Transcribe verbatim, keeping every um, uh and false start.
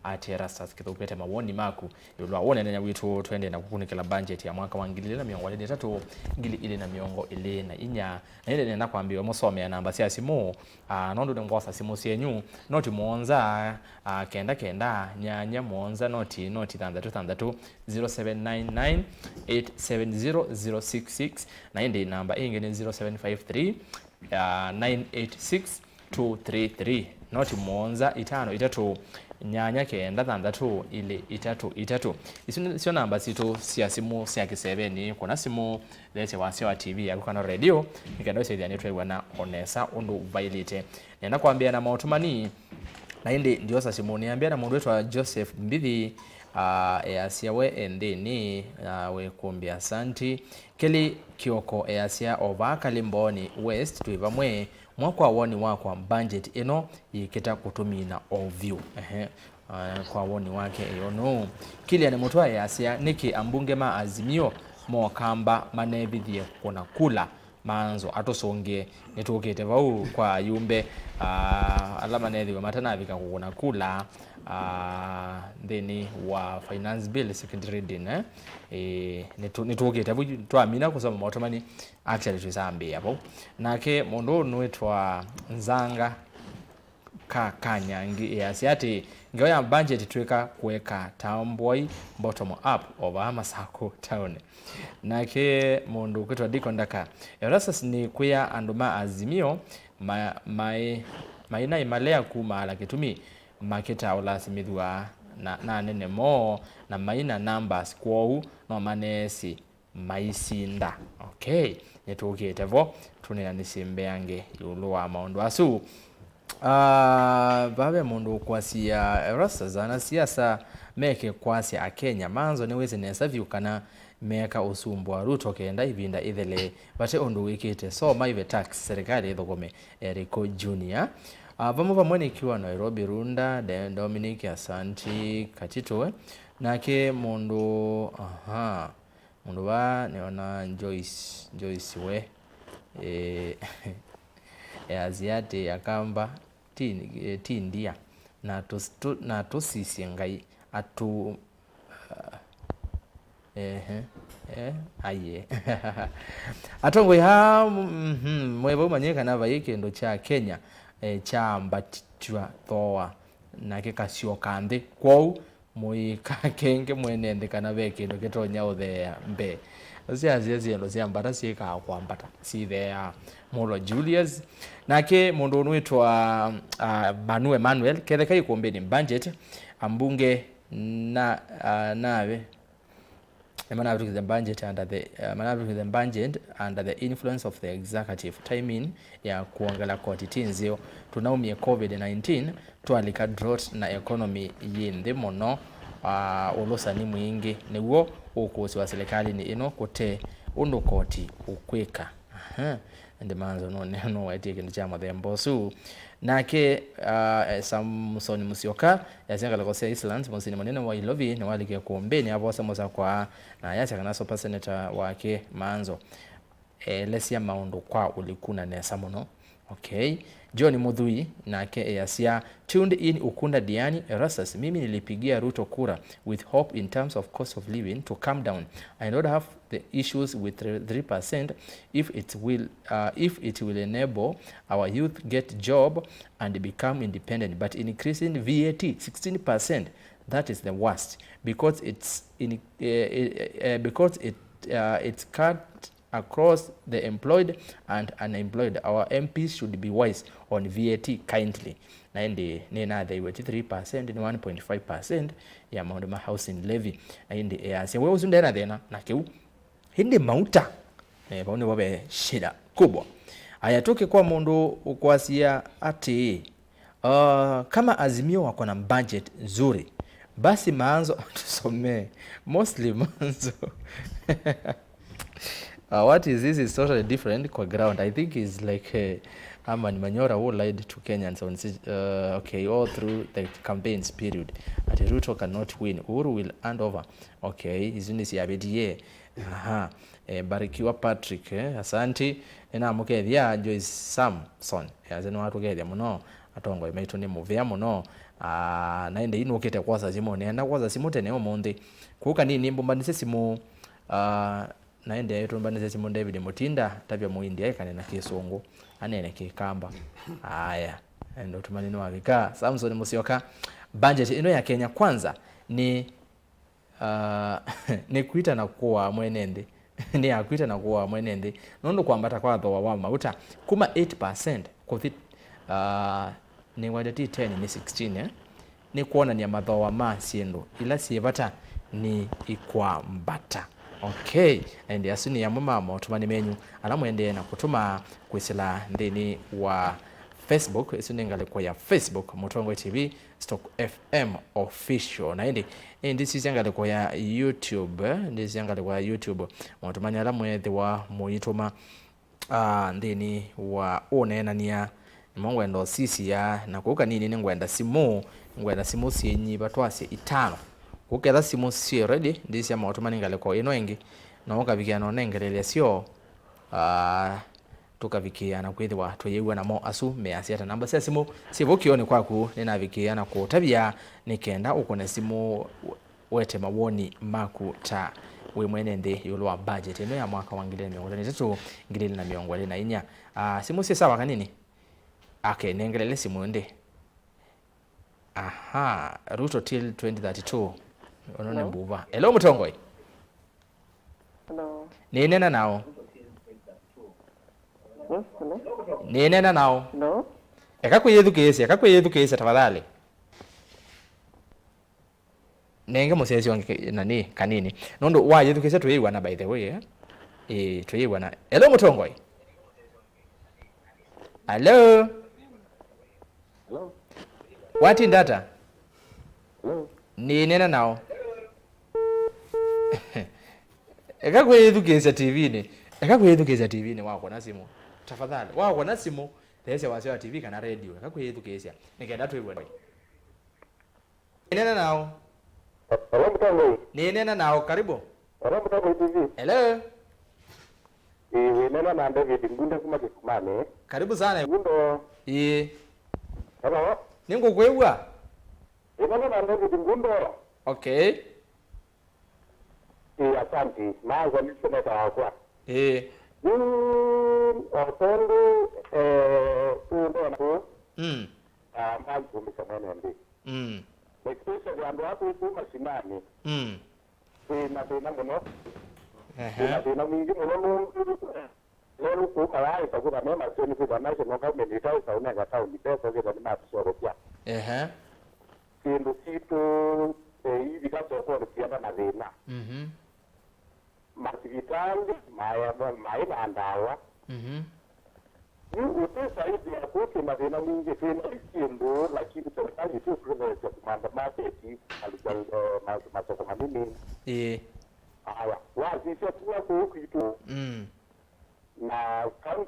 at Erastus Kĩthũku. Ete mawoni maku ĩũlũ wa wonany'a witũ, tũendee na kũkunĩkĩla budget ya mwaka wa ngili ilĩ na mĩongo ĩlĩ na ĩtatũ, ngili ilĩ na mĩongo ĩlĩ na inya. Na ĩndĩ nĩenda kwambĩĩa mũsomea namba sya simũ, ah, nũndũ nĩngwosa simũ syenyu, noti mũonza, ah, kenda kenda, nyanya mũonza, noti, noti thanthatũ thanthatũ, zero seven nine nine eight seven zero zero six six, na ĩndĩ namba ĩngĩ nĩ zero seven five three, ah, nine eight six two three three, noti mũonza itano itatũ, nyanya kenda thanthatũ ilĩ itatũ itatũ. Isu nĩsyo namba sitũ sya simũ sya kĩsevenĩ. Kũna simũ, theesya wasya wa T V yaku kana redio, nĩ kenda ũsyaĩthya nĩtwĩw'ana o nesa ũndũ vaĩlĩte. Nenda kwambĩa na maũtũmani, na ĩndĩ ndiosa simũ. Nĩambĩa na mũndũ wĩtwa Joseph Mbithi, ah, easya we e nthĩnĩ, ah, wĩ kũmbĩ, asanti. Kelly Kioko easya o vaa Kalĩ Mbooni West, twĩ vamwe. Mwa kwa woni wakwa, budget ĩno yĩkĩta kũtũmina o vyũ. Ehe. Ah, kwa woni wake ĩyo nũũ? Kilian Mũtwae asya, nĩkĩ ambunge ma Azimio mokamba manevithie kũna kula? Maanzo atũsũngĩe. Nĩtũkĩte vau kwa ayumbe, ah, ala manethĩwe matanavika kũkũna kula, ah, nthĩnĩ wa finance bill, second reading, eh? Ĩĩ, nĩtũ-, nĩtũkĩte vau, twamina kũsoma maũtũmani, actually twĩsambĩĩa vau. Nake mũndũ ũũ nĩwĩtwa Nzanga ka Kanyangi easya atĩ, ngewa ya budget twĩka kũeka tambwai bottom up o vaa Masakũ taoni. Nake mũndũ ũkwĩtwa Deacon Ndaka, Erastus, nĩ kwĩa andũ ma Azimio ma-, maĩ, maĩ na ĩmalea kumaala kĩtumi makĩta ũlasimĩthw'a na, na anene moo na maina numbers, kwoou no maneesĩ maisinda. Okay, nĩtũkĩte vo, tũneenanĩsye mbeange ĩũlũ wa maũndũ asu. Ah, vaa ve mũndũ ũkwasya, Erastus, anasiasa meke kwasya Akenya. Maanzo nĩwĩsĩ nesa vyũ kana meeka ũsumbwa Ruto kenda ĩvinda ĩthele. Vate ũndũ wĩkĩte, so maive tax, serikali ĩthũkũme. Eriko Junior. Ah, vamwe vamwe nĩkiwa Nairobi, Runda, De-, Dominic, asanti, katitũe. Nake mũndũ, aha. Mũndũ vaa nĩona Joyce, Joyce we, eh, easya atĩ Akamba ti, eh, ti ndia, na tũs-, tũ-, na tũsisye Ngai atũ, ah, ehe, eh, aye. Atongoi aa, mhm, mwĩ vau manyie kana vai kĩndũ kya Kenya, eh, kyaambatw'a thooa, na kĩkasyoka nthĩ. Kwoou mũikakenge mwene nthĩ kana ve kĩndũ kĩtonya ũtheea mbee. Ũsyasya syĩndũ sya mbata syĩkaa kwambata, sitheaa. Mũlo Julius. Nake mũndũ ũnwĩtwa, ah, Manu Emmanuel, ketheka ikumbĩnĩ budget, ambunge na, ah, nawe, nĩmanavĩtũkĩthya budget under the, uh, manavĩtũkĩthya budget under the influence of the executive timing ya kwongela koti ti nzeo. Tũnaumie covid nineteen, twalika drought na economy yĩ nthĩ mũno. Uh, ũlũsani mwingĩ nĩw'o ũkũsĩwa silikalĩnĩ ĩno kũte ũndũ koti ũkwĩka. Aha. Ĩndĩ Manzo nũne-, nũwetie kĩndũ kya mũthemba ũsu. Nake, ah, eh, Samson Musyoka, easya ngalĩko sya Eastlands, mũsyĩnĩ mũnene wa Ilovi, nĩwalikie kũmbĩnĩ, avosa mũsakwa, na ayasya kana super senator wake Manzo elesya maũndũ kwa ũliku na nesa mũno. Okay. John Muthui nake easya, tuned in Ukunda Diani, Erastus, mimi nilipigia Ruto kura with hope in terms of cost of living to come down. I don't have the issues with three percent if it will, uh, if it will enable our youth get job and become independent, but increasing V A T sixteen percent, that is the worst, because it's in, uh, uh, because it, uh, it's cut across the employed and unemployed. Our M Ps should be wise on V A T kindly. Na ĩndĩ nĩnatheiwe ti three percent, nĩ one point five percent ya maũndũ ma housing levy. Na ĩndĩ easya, we ũsu ndena thĩna na kĩu. Ĩndĩ mauta, eh, vau nĩvo ve shida kubwa. Aya, tũke kwa mũndũ ũkwasya atĩĩ, uh, kama Azimio wako na budget nzuri, basi Manzo atusomee. Mostly Manzo. Uh, what is this is totally different kwa ground. I think is like, uh, Herman Manyora who lied to Kenyans on si-, uh, okay, all through the campaigns period. Ati Ruto cannot win. Uhuru will hand over. Okay, isu nĩ syavĩtie. Aha. Eh, Barikiwa Patrick, eh, asanti. Nĩnamũkethya Joyce Samson. Eh, ase nĩwatũkethya mũno. Atongoi maitũ nĩ mũvea mũno. Ah, na ĩndĩ yu nũkĩte kwosa simũ. Nĩenda kwosa simũ tene ũmũnthĩ. Kũu kanini mbũmbanĩsye simũ, ah, na ĩndĩ tũmbanĩsye simũ David Mutinda, tavya Mũindia ekane na Kĩsũngũ, anene Kĩkamba. Aya, ĩndĩ ũtũmani nĩwavika. Samson Musyoka, budget ĩno ya Kenya Kwanza nĩ, ah, nĩ kwita na kũaa mwene nthĩ. Nĩ ya kwita na kũaa mwene nthĩ. Nũndũ kwambata kwa thooa wa mauta kuma eight percent kũthi, ah, nĩngwete ti ten, nĩ sixteen, eh? Nĩ kwonany'a mathooa ma syĩndũ ila syĩ vata nĩ ikwambata. Okay, na ĩndĩ asu nĩ amwe ma motũmani menyu ala mũendee na kũtũma kwĩsĩla nthĩnĩ wa Facebook. Ĩsu nĩ ngalĩko ya Facebook, Mũtongoi T V, Stock F M Official. Na ĩndĩ, ĩndĩ sisya ngalĩko ya YouTube, eh, ndĩsya ngalĩko ya YouTube, motũmani ala mwethĩwa mũitũma ah, nthĩnĩ wa ũneenany'a, nĩmo ngwenda ũsisya, na kũu kanini nĩngwenda simũ, nĩngwenda simũ syĩnyiva twasye itano. Kũu ketha simũ syĩ ready, ndĩsya maũtũmani ngalĩko ĩno ĩngĩ, no ũkavikĩa na ũnengeleelya syo, ah, tũkavikĩa na kwĩthĩwa tũyĩw'a namo asu measya ata. Namba sya simũ syĩ vau kĩonĩ kwaku, nĩnavikĩa na kũũtavya nĩ kenda ũkũne simũ wete mawoni maku ta wĩ mwene nthĩ ĩũlũ wa budget ĩno ya mwaka wa ngili ilĩ na mĩongo ĩlĩ na itatũ, ngili ilĩ na mĩongo ĩlĩ na inya. Ah, simũ syĩ sawa kanini? Ake, nengelele simũ ĩndĩ. Aha, Ruto till twenty thirty-two. Ono nĩ Hello? Mbuva. Hello, Mũtongoi. Hello. Nĩneena nao. Yes, hello. Nĩneena nao. Hello. Eka kwĩyĩthukĩĩsya, eka kwĩyĩthukĩĩsya tafadhali. Nenge mũsyaĩĩsya ũngĩ ke-, nani, kanini. Nũndũ wayĩthukĩĩsya tũyĩw'ana, by the way, eh? Ĩĩ, tũyĩw'ana. Hello, Mũtongoi. Hello? Hello? Watinda ata? Hello? Nĩneena nao. Eka kwĩyĩthukĩĩsya T V-nĩ. Eka kwĩyĩthukĩĩsya T V-nĩ wakwa na simũ. Tafadhali. Wakwa na simũ, theesya wasya wa T V kana radio. Eka kwĩyĩthukĩĩsya. Nĩ kenda twĩw'e. Nĩneena nao. Hello, Mũtongoi. Nĩneena nao, karibu. Hello, Mũtongoi T V. Hello. Ĩĩ, wĩneena na David Ngunda kuma Kĩsumanĩ. Karibu sana. Ngundo. Ĩĩ. Hello. Nĩngũkwĩw'a. Wĩneena na David Ngundo. Okay. Ĩĩ, asante. Naanza nĩ seneta wakwa. Ĩĩ. Yu, o tondũ, eh, tũndona kũ, Mm. ah, mbanzumĩsya mwene nthĩ. Mm. Especially andũ aa twĩ kũu mashinani. Mm. Twĩ na thĩna mũno. Ehe. Twĩ na thĩna mwingĩ mũno nũndũ lelũ kũu malaa ĩkavũtha me masio nĩ kwĩthwa national government ĩtaĩsa ũnenga taũni mbesa ũkĩthwa nĩ matũseũvya. Ehe. Syĩndũ sitũ, eh, ivika sokonĩ sienda na thĩna. Mhm. Masivitalĩ maĩ, maĩ na ndawa. Mhm. Yu ũtĩsaidia kũkĩ mathĩna mingĩ, thĩna ĩ syĩndũ, lakini serikali ĩtũtũtheesya kũmantha maketi, alika, eh, ma-, masoko manini. Ĩĩ. Aya, wasisya kuma kũu kwitũ. Mm. Na kau